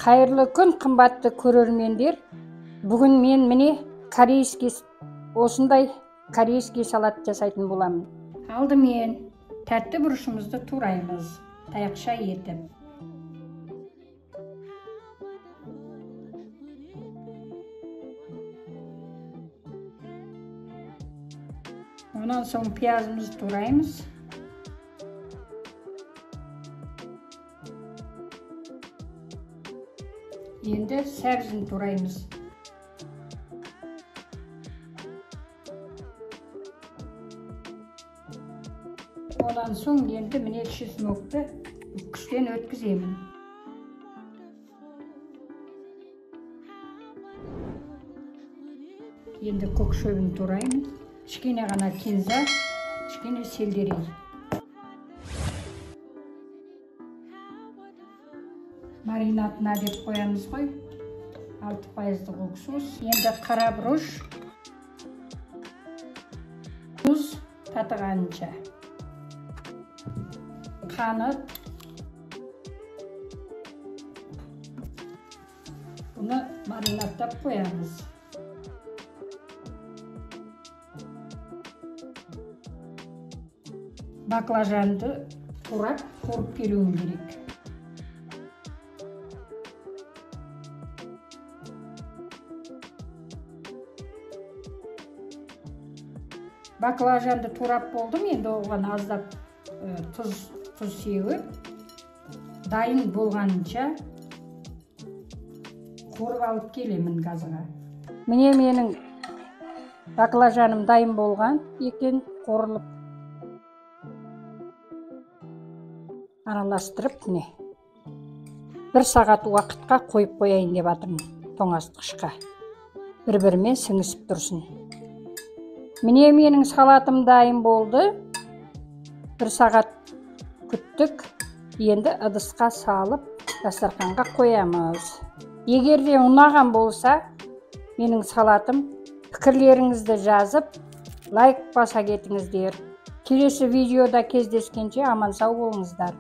Қайырлы күн, қымбатты көрермендер. Бүгін мен міне корейский, осындай корейский салат жасайтын боламын. Алдымен тәтті бұрышымызды тураймыз, таяқша етіп. Онан соң пиязымызды тураймыз. Енді сәбзін тураймыз. Онан соң енді міне чеснокты үккіштен өткіземін. Енді көк шөбін тураймын. Кішкене ғана кинза, кішкене сельдерей. Маринадына деп қоямыз ғой. 6% уксус. Енді қара бұрыш, тұз татығанша. Қант. Бұны маринадтап қоямыз. Баклажанды турап, қуырып келуім керек. Баклажанды турап болдым, енді оған аздап тұз сеуіп, дайын болғанынша қуырып алып келемін газға. Міне менің баклажаным дайын болған екен, қуырылып. Араластырып, міне 1 сағат уақытқа қойып қояйын деп жатырмын тоңазытқышқа. Бір-бірімен сіңісіп тұрсын. Міне менің салатым дайын болды. 1 сағат күттік. Енді ыдысқа салып дастарханға қоямыз. Егер де ұнаған болса, менің салатым, пікірлеріңізді жазып, лайк баса кетіңіздер. Келесі видеода кездескенше аман сау болыңыздар.